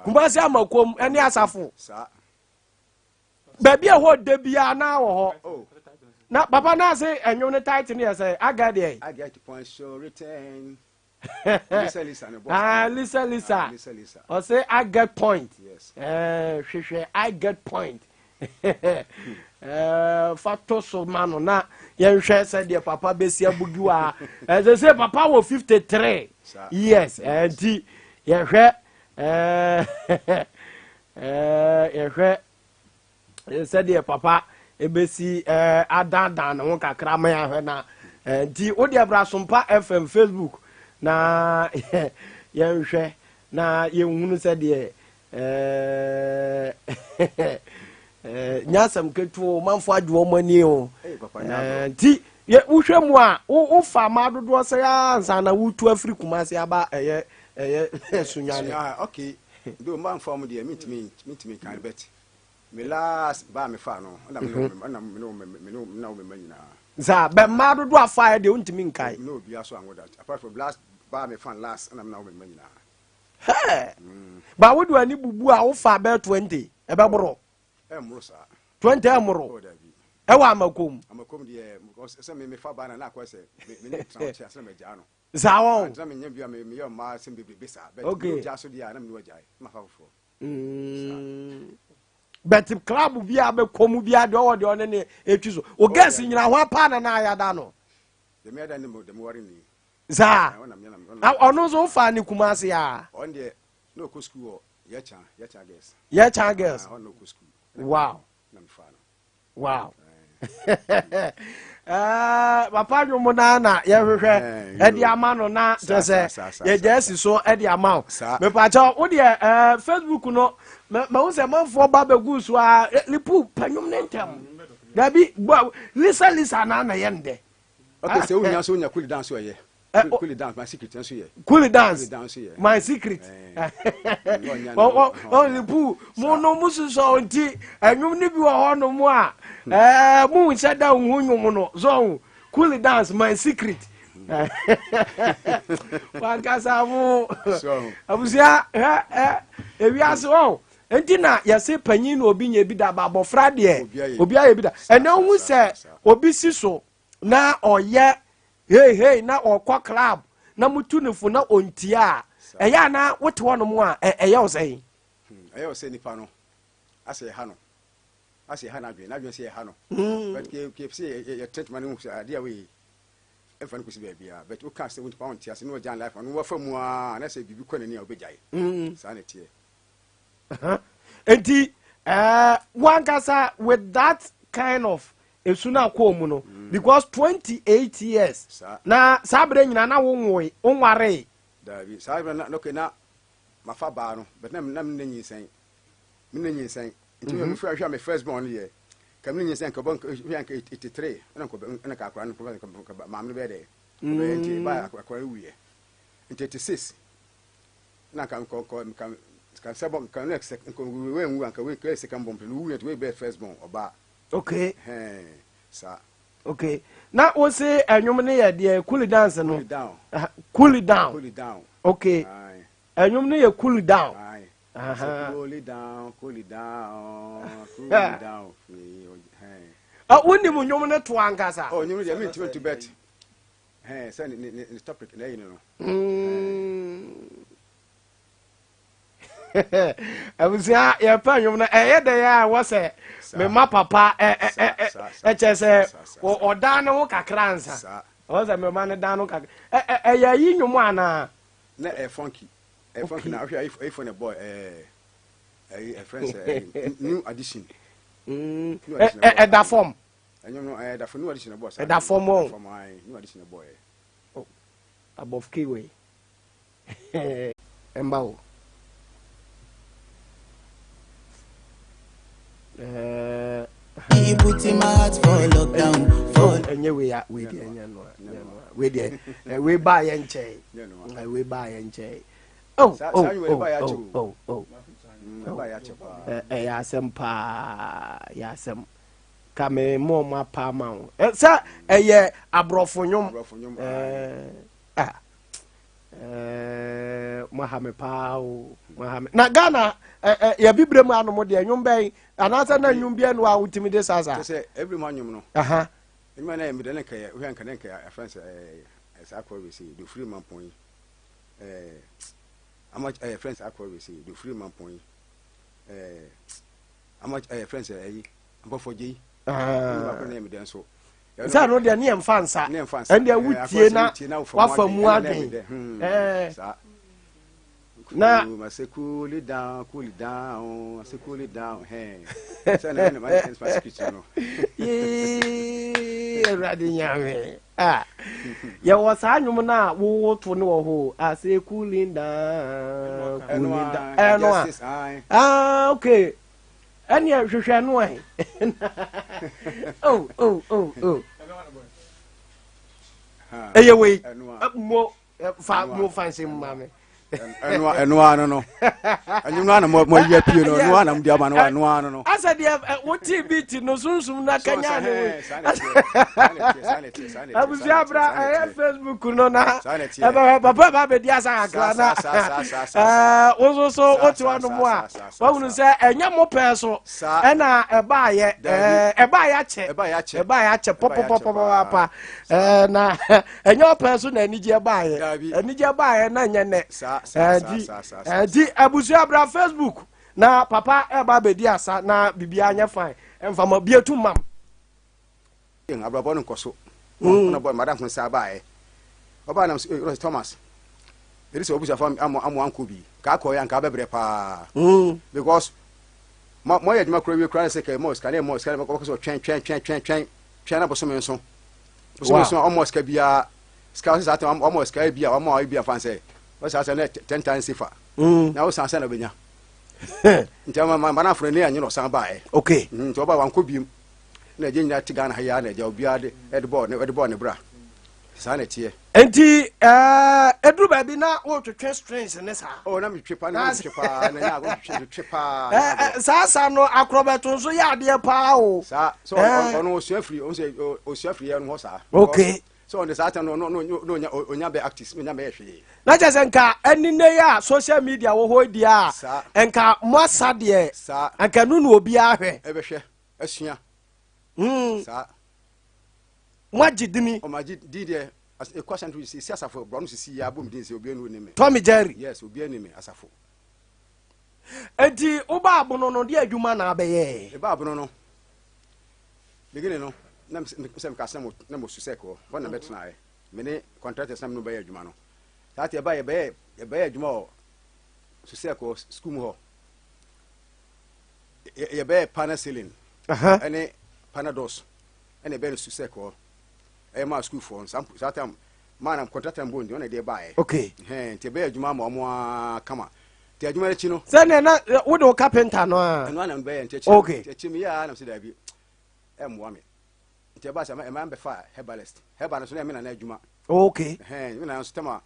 Kumase Amakom ne asafo baabi a ɛhɔ da biara na wɔ hɔ. Na papa no ase ɛnwom no title no yɛ sɛ aga deɛ. I get points so return. Lisa Lisa ne boss. Ah, Lisa Lisa. Ah, Lisa Lisa. Ɔsɛ I get point. Yes. Eh, hwehwɛ I get point. Eh, fa to so ma no na yɛnhwɛ sɛdeɛ papa bɛsi abugi wɔ ha. Ɛsɛ sɛ papa wɔ 53 Saa. years. Eh, nti yɛhwɛ eh, eh, yɛhwɛ sɛdeɛ papa ɛbɛsi adaadaa ne ho kakra ma yɛahwɛ na nti wodeɛ bra Sompa FM Facebook na yɛnhwɛ na yɛnhunu sɛdeɛ nyɛ asɛm ketewa o, manfo agye wɔn ani o. Hey, papa, nyɛ agorɔ. Nti wohwɛ mu a wofa ma dodoɔ sɛ ansa na wotu afiri Kumase aba ɛyɛ Sunyane? Ah, okay. Do mba nfa mu deɛ mentumi nkan, but me last baa me fa no ɛna me ne wo ɛna me ne wo me ne wo me na wo me ma nyinaa. Saa bɛ mmaa dodoɔ afa yɛ deɛ wontumi nkae. Me ne obiara so anwo that apart from last baa me fa last, ɛna me na wo me ma nyinaa. Hɛ, ba wode w'ani bubu a wofa bɛɛ 20 ɛbɛborɔ? Ɛmmoro saa. 20 ɛmmoro? Oh, dabi. Ɛwɔ Amakom? Amakom deɛ, because sɛ me mefa baa na na akɔ sɛ me ne tena ɔkyɛ asɛ na magyaa no. Saa wɔn. Ntina menyɛ bi a meyɛ mmaa sɛm bebrebe saa, but me ogya so deɛ a na me ne wagyae na mafa foforɔ. But club bi a bɛkɔ mu bi a deɛ ɔwɔ deɛ ɔne ne ɛtwi so o girls nyina ho apaa na ayada no. Deɛ meyɛ da ne mo deɛ meware ni. Saa. Ah, ɔna meyɛ na Na ɔno nso wofa ne Kumase a? Ɔno deɛ na ɔkɔ school wɔ Yɛkya Girls. Yɛkya Girls. Ah, ɔno na ɔkɔ school. Na mefa no. Wow. Papa nwom na yɛhwehwɛ ɛde ama no na kyerɛ sɛ yɛgya asi so ɛde ama wo. Mepakyɛ wo deɛ, Facebook no mahu sɛ manfoɔ ba bɛgu so a lipu pɛ nwom ne ntɛm dabi. Lisa Lisa na yɛ ndɛ. Okay, sɛ wonya so wonya Kuli Dance so ɛyɛ Kuli Dance My Secret nso yɛ. Kuli Dance. Kuli Dance yɛ. My Secret. Ɔlipu mo no mo susɔ nti ɛnwom no bi wɔ hɔ nom a mo nhyɛ da nhu nwom no so ɔho Kuli Dance My Secret wankasa mo abusua hɛ ɛ ewiase hɔ nti na yɛse panyin na obi nyɛ bi da ba abɔfra deɛ obi ayɛ bi da. Ɛnɛ ohun sɛ obi si so na ɔyɛ hey hey na ɔkɔ club na mutu ne fo na ɔntie a, ɛyɛ ana wote hɔ nom a ɛyɛ wo sɛn? Ɛyɛ wo sɛ nipa no asɛ ɛha no, asɛ ɛha n'adwene sɛ ɛha no, but ke sɛ yɛ treatment no sɛ adeɛ a wei ɛmfa no kɔsi baabiara, but woka sɛ wo nipa wonte ase ne wagyan life no wafa mu a na sɛ biribi kɔ n'ani a wobɛgyae. Saa na ɛteɛ. Nti wankasa with that kind of esu no akɔɔ mu no, because 28 years na saa berɛ nyinaa na wonwoe, wonwaree? Daabi, saa berɛ na okay, na mafa baa no, but na me ne nyinsɛn, me ne nyinsɛn nti mm -hmm. hwɛ a me first born no yɛ ka me ne nyinsɛn nka bɔ hwɛ nka 83 ɛna nkɔ ɛna ka akora no nkɔ maame no bɛyɛ dɛ bɛyɛ nti ba akora no wuyɛ nti 86 na nka nkɔ nkɔ nka nka sɛ bɔ nka ne sɛ nka wei nwu anka wei nka second born no wuyɛ nti wei bɛyɛ first born ɔbaa. Hɛn saa. Okay, na wo se ɛnwom no yɛ deɛ Kuli Dance no? Cool Down. Cool Down. Cool Down. Okay, ɛnwom no yɛ Cool Down. Aye. So cool down, cool down, cool down. Wonim nnwom no to ankasa? Oh, nnwom no deɛ mentumi nto, but sɛ ne topic na ɛyi no. Abusua, yɛpɛ nnwom no ɛyɛ dɛ a ɛwɔ sɛ mema papa ɛkyɛ sɛ ɔdan ne ho kakra nsa ɛwɔ sɛ mema ne dan no kakra. Ɛyɛ ayi nnwom anaa? Na ɛyɛ funky, ɛyɛ funky na ɔhwɛ ayifo ne boy ɛyi ɛfrɛ sɛ New Addition. Ɛda fam. Ɛnyɛ no ɛda fam, New Addition bɔ saa. Ɛda fam o. Ɛda fam ayi New Addition bɔ yɛ. Above key wei ɛmba o. He put in my heart for lockdown. For ɛnyɛ wei a, wei deɛ ɛnyɛ no a, ɛnyɛ no a, wei deɛ wei baa yɛ nkyɛn, wei baa yɛ nkyɛn. Oh oh oh oh oh oh, ɛyɛ asɛm paa, ɛyɛ asɛm ka me mo ɔmo apa ama wo sɛ ɛyɛ aborɔfo nnwom. Ah, mo aha me paa o, mo aha me. Na Ghana yɛbibire mu anom deɛ nnwom bɛn anaasɛ na nnwom bi ɛnu a wotumi de saa saa? Sɛ ebire mu anwom no nnwom na yɛ mede ne nkɛyɛ wohwɛ nka ne nkɛyɛ afɛn sɛ ɛɛ saa kɔ wei sɛ de ofiri mampɔn yi. Ɛɛ ama ɛyɛ fɛn sɛ akɔ wei sɛ de ofiri mampɔn yi ɛɛ ama ɛyɛ fɛn sɛ ɛyi mpɔfɔ gye yi. Ɛna baako na yɛ mi dɛ nso. Sɛ no deɛ ne yɛ nfa nsa. Ne nfa nsa. Ɛndeɛ wotie na wafa mu adwen. Ɛɛ saa. Na. Ma se cool it down, cool it down, ma se cool it down, hey. Sɛ na ɛna ma ne ma secret no. Yee, Awurade Nyame. Ah, yɛwɔ saa nnwom no a wowo to no wɔ hɔ a sɛ cooling down, cooling down. Ɛno a. Ah, okay. Ɛneɛ hwehwɛ no ɛ. Oh, oh, oh, oh. Ɛyɛ wei. Mo fa mo fa nsɛm ma me. Ɛno ano no ɛno ano mo mo ayi apue no ɛno ano mo di ama no ɛno ano no. Asɛ deɛ wote beat no sunsum na kanya ne wo. Abusua bra ɛyɛ Facebook no na ɛbɛhwɛ papa ba bɛdi asa kakra na wo nso so wote hɔ nom a wahunu sɛ ɛnyɛ mo pɛɛ so ɛna ɛbaayɛ ɛbaayɛ akyɛ ɛbaayɛ akyɛ pɔpɔpɔpɔpɔpa na ɛnyɛ ɔpɛ so na anigyeɛ baeɛ anigyeɛ baeɛ na nyɛ nnɛ nti nti abusua bra facebook na papa ɛba abɛdi asa na biribiara nyɛ fine ɛmfa ma bie tu mam abrabɔ no nkɔ so ɔna bɔ madam ho saa baeɛ ɔbaa nam sɛ Thomas ɛdi sɛ ɔbusuafo amo amo ankɔ bi ka akɔ yɛ anka bɛbrɛ paa because mo yɛ adwuma kora wie kora sɛ kɛ mo sika ne mo sika ne mo kɔ sɛ twɛn twɛn twɛn twɛn twɛn twɛn na bosome nso Bosome nso a ɔmmɔ sika biara sika ɔsɛ saa tɛm ɔmmɔ sika bi a ɔmmɔ bi a fan sɛ ɔsɛ saa sɛ ne 10,000 sefa mm. Na ɔsan sɛ na ɔbɛnya nti ama ma ma n'afɔrɔ ne anyi na ɔsan baeɛ. Okay. Nti ɔba wankɔ biem na ɛgye nyinaa te Ghana ha yi ara na ɛgya obiara de ɛde bɔɔ ne ɛde bɔɔ ne bra saa na ɛteɛ. Nti ɛɛ eduru baabi na wotwetwe strings ne saa. Oh na metwe paa na metwe paa na nya agorɔ twetwe paa. Ɛɛ saa sa no akorɔbɛto nso yɛ adeɛ paa o. Saa so ɔno osua firi ɔno sɛ osua firi yɛn hɔ saa. Okay. So ɔno saa tɛn no no no onya onya bɛ artist onya bɛ yɛ hwee. Na kyerɛ sɛ nka ɛne ne yɛ a social media wɔ hɔ di a. Nka mo asa deɛ. Saa. Nka no na obiara hwɛ. Ɛbɛhwɛ asua. Saa. Moagye dini. Ɔmo agye din deɛ ekɔ asante sisi asafo borɔ no sisi yɛ abom din sɛ obiara ni me. Tommy Jerry. Yes, obiara ni me asafo. Eti woba abono no deɛ adwuma na abɛyɛ. Eba abono no beginning no na sɛ meka sɛ na mo susɛk hɔ hɔ na mɛtenaeɛ me ne contractors na me no bɛyɛ adwuma no saa te ɛba yɛbɛyɛ yɛbɛyɛ adwuma wɔ susɛk hɔ sukuu mu hɔ yɛbɛyɛ panel ceiling ɛne panel doors ɛna ɛbɛn no susɛk hɔ ɛyɛ maa sukuufoɔ no saa saa tam maa na kɔntrata mbɔ ndi ɔna ɛde baeɛ. Okay. Hɛn nti ɛbɛyɛ adwuma ama ɔmo aa kama nti adwuma no akyi no. Sɛnea na wode wo kapenta no a. Ɛno ana bɛyɛ nti akyi. Okay. Nti akyi mi yɛ a na sɛ daabi ɛmmoa me nti ɛbaa sɛ ɛma mbɛfa herbalist herbal no so na ɛme nana adwuma. Okay. Hɛn me nana nso tɛm a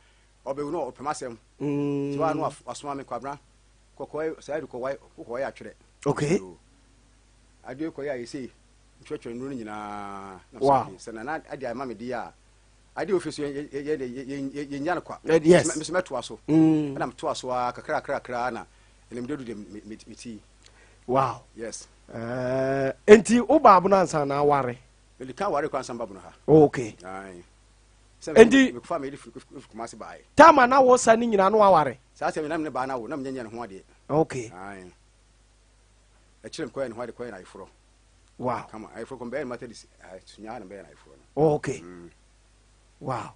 ɔbɛwu no ɔpɛm asɛm. Nti wa no wasoma me kwabena kɔkɔɛ saa de kɔwae kɔkɔɛ atwerɛ. Okay. Adeɛ kɔyɛ a yɛsei Metwerɛtwerɛ nnuro no nyinaa. Na Wow. sɛ nana ade ama me deɛ a adeɛ ofi so yɛnya no kwa. Yes. Mesɛ mɛtoa so. Ɛna metoa so a kakra kakra kakra na ɛnam de du deɛ meti. Wow. Yes. Enti wo baabo no ansa na aware? Mede ka ware kɔ ansa mba bono ha. Okay. Aye. Enti mekɔfa mede firi Kumasi baeɛ. Tama na wo sa ne nyinaa no aware? Saa sɛ na me ne baa no awo na menyɛ nyɛ ne ho adeɛ. Okay. Aye. Ɛkyerɛ mekɔyɛ ne ho ade kɔyɛ no ayeforɔ. Wow. Kama ayeforɔ kɔ mbɛyɛ no Methodist sunya na mbɛyɛ no ayeforɔ no. Oh, okay. Wow.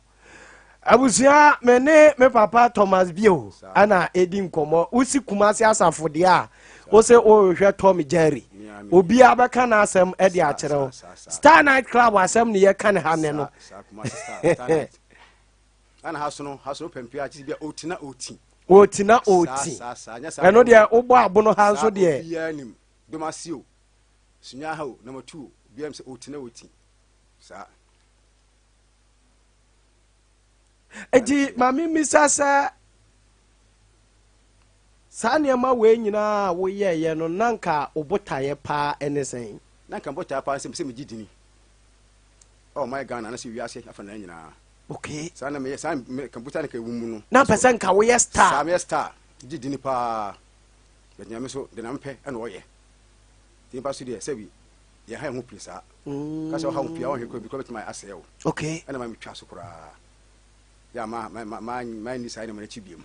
Abusua me ne me papa Thomas Bio ana edi nkɔmɔ. Wosi Kumasi asafo deɛ a wose wohwehwɛ Tom Jerry. Obiara bɛka n'asɛm de akyerɛ wo. Star Night Club asɛm ne yɛka ne ha ne no. Ana ha sono ha sono pɛmpɛ a kyesi bia otina oti. Otina oti. Ɛno deɛ wobɔ abono ha nso deɛ. Obiara nim domasi o. Sunya ha o, number 2 o, obiara nim sɛ oti na oti. Saa. Enti maame mmisa sɛ saa nneɛma wei nyinaa a woyɛeɛ no na nka wo botaeɛ paa ne sɛn? Na nka botaeɛ paa sɛ sɛ megye dini ɔwɔ man Ghana na sɛ wiase afa na nyinaa. Okay. Saa na meyɛ saa ka botaeɛ na ka ɛwɔ mu no. Na pɛ sɛ nka woyɛ star. Saa meyɛ star gye dini paa. But Nyame so de na mepɛ ɛna ɔyɛ. Nipa so deɛ sɛbi yɛn ha yɛn ho pii saa. Ka sɛ ɔha ho pii a ɔnhwɛ kura bi kura bɛtumi asɛe wo. Okay. Ɛna ma metwa so koraa. Yɛ a ma ma ma ma manni saa nneɛma no akyi biom.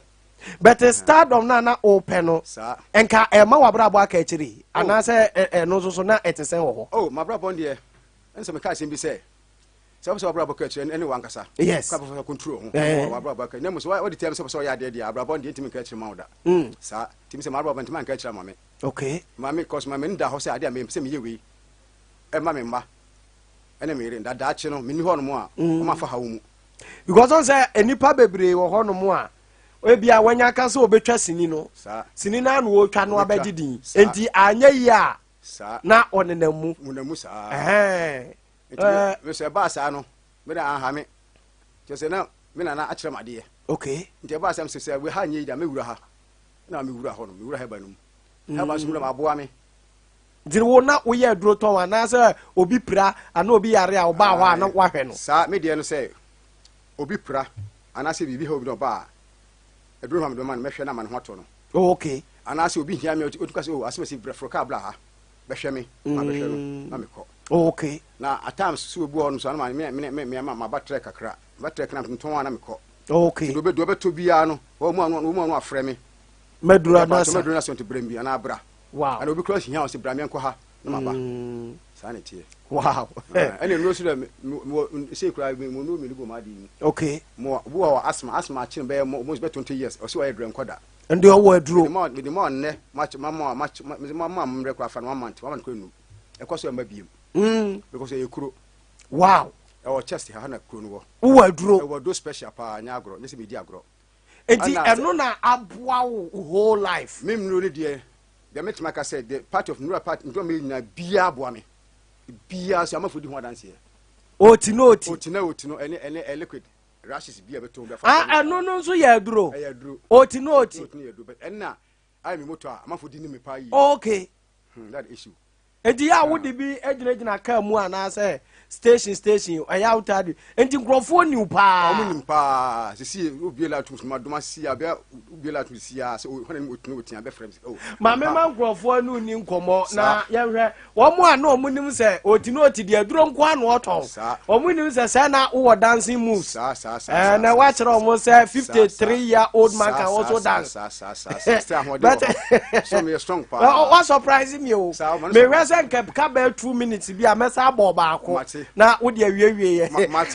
But stardom no a na wopɛ no, Saa. nka ɛma w'abrabɔ aka akyiri Oh. anaasɛ ɛno nso so na ɛte sɛn wɔ hɔ? Oh, m'abrabɔ no deɛ, ɛne sɛ meka asɛm bi sɛ, sɛ wopɛ sɛ w'abrabɔ ka akyiri ɛne w'ankasa. Yes. Kwan bɛfa so control ho. Eh. W'abrabɔ aka. Na mmom sɛ wode tiam sɛ wopɛ sɛ ɔyɛ adeɛ deɛ, abrabɔ no deɛ ntumi nka akyiri ma wo da. Saa. Nti me sɛ m'abrabɔ ntumi anka akyiri ama me. Okay. Maame, cause maame no da hɔ sɛ adeɛ a mepɛ sɛ meyɛ wei ɛma me mma ɛne me yere. Da daakye no, menni hɔ nom a, wɔn afa haw mu. Because ɔn sɛ nnipa bebree wɔ hɔ nom a, ebi a wɔanya ka sɛ wɔbɛtwa sini no, Saa. sini no ano wɔtwa no Wɔbɛtwa. abɛgye din. Saa. Enti anyɛ yie a Saa. na ɔnenam mu. Wonam mu saa. Ɛhɛn. Nti me sɛ ɛbaa saa no, me na anha me. Kyerɛ sɛ na me nana akyerɛ me adeɛ. Okay. Nti ɛbaa sɛ mesɛ sɛ wei ha nyɛ yi da, mɛwura ha. Na mewura hɔ no, mewura hɛba no mu. Hɛba nso wura mu aboa me. Nti wo na woyɛ aduro tɔn anaasɛ obi pira anaa obi yare a ɔbaa hɔ a na wahwɛ no? Saa, me deɛ no sɛ obi pira anaasɛ biribi ha obi na ɔba a, aduro no a mede bɛma no, mɛhwɛ no ama ne ho atɔ no. Oh, okay. Anaasɛ obi hia me a, ɔtumi ka sɛ, oh, asɛm asi, brɛ foro kaa bra ha, bɛhwɛ me, ma bɛhwɛ no, na mekɔ. Oh, okay. Na at times so obi wɔ hɔ no so ana me me me me ma maba trɛ kakra, maba trɛ kana tontɔn a na mekɔ. Oh, okay. Nti deɛ ɔbɛtɔ biara no, wɔn mu ano wɔn mu ano afrɛ me. Mɛduru anasa. Mɛduru anasa nti brɛ mi anaa bra. Wow. Ana obi kura hia ɔsɛ bra meɛnkɔ ha na maba. Saa na ɛteɛ. Wow. Ɛna nnuro so dɛ mewɔ sei koraa mewɔ nnuro mmienu gu m'adeɛ mu. Okay. Mewɔ obi wɔ hɔ asthma asthma akye no bɛyɛ almost bɛyɛ 20 years, ɔsɛ ɔyɛ duro nkɔ da. Nde ɔwɔ aduro. Mede ma ɔnnɛ ma ma ma ma mmerɛ koraa fa no 1 month, 1 month koraa nnum. Ɛkɔ so ɛmma biem. Because ɛyɛ kuro. Wow. Ɛwɔ chest ha na kuro no wɔ. Wowɔ aduro. Ɛwɔ aduro special paa, nyɛ agorɔ, nyɛ sɛ medi agorɔ. Nti ɛno na aboa wo whole life. Me nnuro no deɛ, deɛ mɛtumi aka sɛ the part of nnuro part nnuro meyɛ nyinaa biara aboa me. Biara so amafo di ho adanseɛ. Oti no oti. Oti na oti no ɛne ɛne ɛ liquid rashes bi a bɛtɔn bi afa. Ah, ɛno no nso yɛ aduro. Ɛyɛ aduro. Oti no oti. Oti no yɛ aduro but ɛnna ayɛ mi moto a amafo di ne mi paa yie. Okay. That issue. Nti yɛ a wode bi gyinagyina kaa mu anaasɛ station station ɛyɛ a wotaa de nti nkurɔfoɔ niw paa. Wɔn nim paa sisi obie la tum suma doma si abɛ obie la tum si a sɛ hɔn anim otuna otia bɛfrɛ mi sɛ oh. Maame ma nkurɔfoɔ no ni nkɔmɔ na yɛhwɛ wɔn a na wɔn nim sɛ oti na oti deɛ aduro nko ano ɔtɔn wɔn nim sɛ sɛ na wowɔ dancing moves. Saa saa saa. Ɛɛ na wakyerɛ wɔn sɛ 53-year-old man can also dance. Saa saa saa saa sɛ ahoɔden wɔ hɔ so meyɛ strong paa. Wa surprise mi o. Mehwɛ sɛ nka ka bɛɛ 2 minutes bi a mɛsa abɔ baako na wode awiewie yɛ.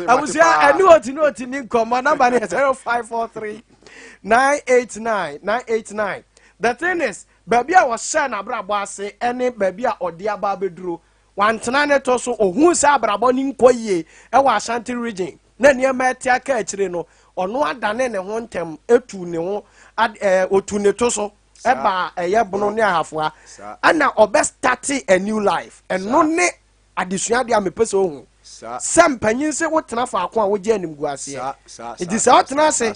Abusua, ɛne oti ne oti ni nkɔmmɔ number ne yɛ 0543 989 989. The thing is, baabi a wɔhyɛ n'abrabɔ ase ɛne baabi a ɔde aba abɛduro, wantena ne to so. Ohun sɛ abrabɔ ne nkɔ yie ɛwɔ Ashanti Region na nneɛma ɛte aka akyire no, ɔno adane ne ho ntɛm etu ne ho ad otu ne to so ɛba ɛyɛ Bono ne Ahafoa ɛna ɔbɛ start a new life. Ɛno ne adesua deɛ a mepɛ sɛ ohu sɛ mpanyin sɛ wotena faako a wogye animguaseɛ. Nti sɛ ɔtena ase,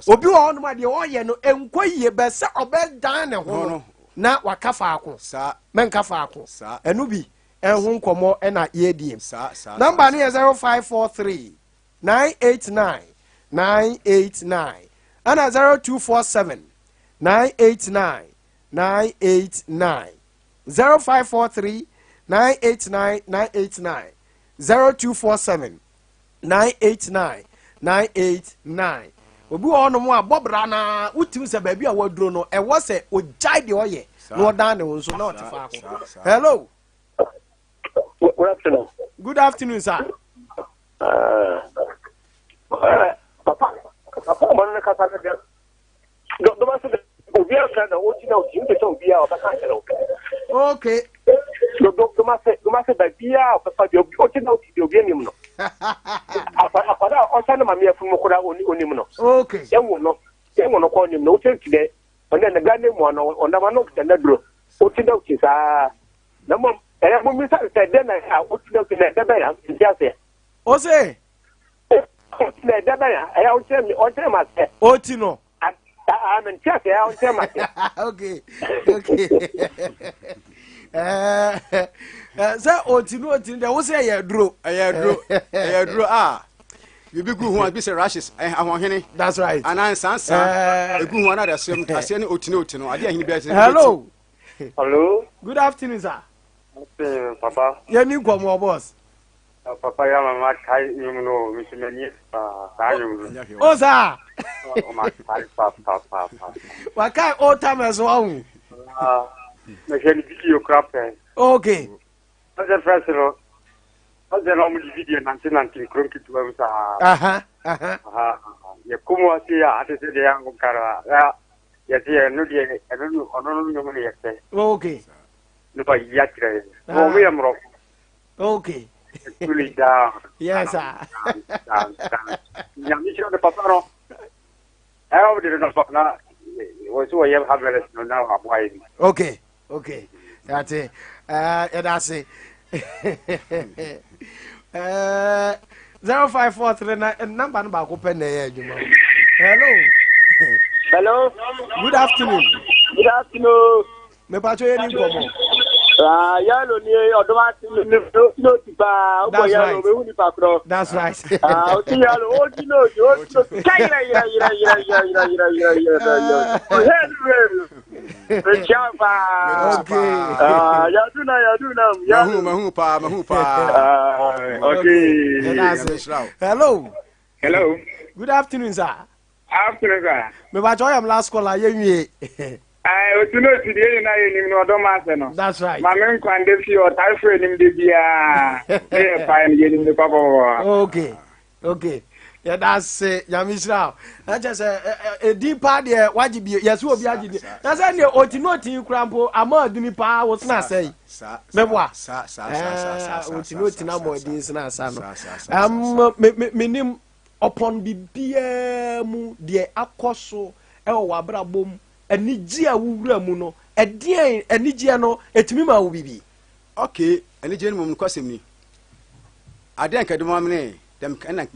obi wɔ hɔnom a deɛ ɔyɛ no nkɔ yie bɛ sɛ ɔbɛdan ne ho no na waka faako mɛnka faako. Ɛno bi ɛho nkɔmmɔ ɛna yɛdie. Number no yɛ 0543 989 989 ɛna 0247 989 989, 0543 989 989, 0247 989 989. Obi wɔ hɔnom a bɔbra na wotumi sɛ baabi a waduro no, ɛwɔ sɛ ogyae deɛ ɔyɛ na ɔdan ne ho nso na ɔte faako. Hello. Good afternoon. Good afternoon, sir. Papa, papa, ɔmo ne kasa ne deɛ. Dɔm ase de obi afɛ na ɔti na ɔti mpɛ sɛ obi a ɔbɛka akyerɛ wo. Dɔm ase, dɔm ase baabi a ɔbɛfa deɛ obi ɔti na ɔti deɛ obi anim no. Akwadaa a ɔhyɛ ne maame afunu mu koraa onim no. Yɛwo no kɔ onim no. Wote ti dɛ ɔne ne ga ne mu ano ɔnam ano kita n'aduro ɔti na ɔti saa. Na mmom ɛyɛ mo mmisa sɛ dɛn na ɛyɛ a ɔti na ɔti na ɛdɛ bɛn a nti aseɛ. Ose. Ɔti na ɛdɛ bɛn a ɛyɛ ɔnkyerɛ mi, ɔnkyerɛ ma aseɛ. Oti no. Ah, me nti aseɛ, ɔnkyerɛ ma aseɛ. Okay. Sɛ oti no oti no deɛ wo sɛ ɛyɛ aduro. Ɛyɛ aduro, ɛyɛ aduro a biribi gu ho a bi sɛ rashes, ahoɔhene. That's right. Anaa nsansan egu ho anaa de aseɛ aseɛ ne oti ne oti no adeɛ ahene bi ase. Hello. Hello. Good afternoon, sir. Afternoon, papa. Yɛni nkɔmmɔ, boss. Papa yɛ ama makae nnwom no, mesɛ m'ani paa saa nnwom no. O saa. Makae papaapa. Wakae old timers wahu. Mehwɛ no video kora pɛ. Okay. Ɔsɛ first no, ɔsɛ na ɔmo de video nante nante nkuro nketewa mu saa. Aha, aha. Yɛkɔ mu ase a, ate sɛ deɛ yɛanko kara a, yɛte yɛ no deɛ ɛno no ɔno no nnwom no yɛ fɛ. Okay. Ne ba yi akyerɛ yɛ. Wɔn yɛ mmorɔfo. Okay. Cool it down. Yes, sir. Down, down. Nyame hyira no papa no. Ɛwɔ de no na wɔ so wɔyɛ harvest no na aboa yɛ bi. Okay. Okay. Yate. Yɛda ase. 0543 na number no baako pɛ na ɛyɛ adwuma. Hello. Hello. Good afternoon. Good afternoon. Mepatwo yɛ ni nkɔmɔ. Ah, yellow ni ọdọ wa ti mi n'oti paa o bọ yellow o bɛ hu nipa korɔ. That's right. Ah, o ti yellow o ti n'oti o ti n'oti ká yẹrẹ yẹrẹ yẹrẹ yẹrẹ yẹrẹ yẹrẹ yẹrẹ yẹrẹ yẹrẹ o hɛ nu hɛ mekyia paa. Okay. Ah, yadu na yadu na. Mahu mahu paa mahu paa. Ah, okay. That's it. Hello. Hello. Good afternoon, sir. Afternoon, sir. Mepatwo yɛ last caller yɛ nwie. Otu na otu deɛ nyinaa yɛ nim no ɔdɔ ma asɛ no. That's right. Maame nkwande fi ɔtae fo anim de biara ne yɛ pae no yɛ nim no papapapa. Okay. Yɛda ase Nyame hyira wo. Na kyerɛ sɛ ɛdin paa deɛ wagye bie yɛsɛ obi agye bie. Na sɛ deɛ ɔti na ɔti kura mpo ama adini paa wo sena asɛ yi. Mɛboa. Ɔti na ɔti na ama adini sena asa no. Menim ɔpɔn biribiara mu deɛ akɔ so ɛwɔ w'abrabɔ mu anigye a wowura mu no ɛdeɛn anigyeɛ no ɛtumi ma wo biribi. Okay, anigye no mu nokwasɛm ni. Adeɛ nka de ma me ne dɛm ɛna.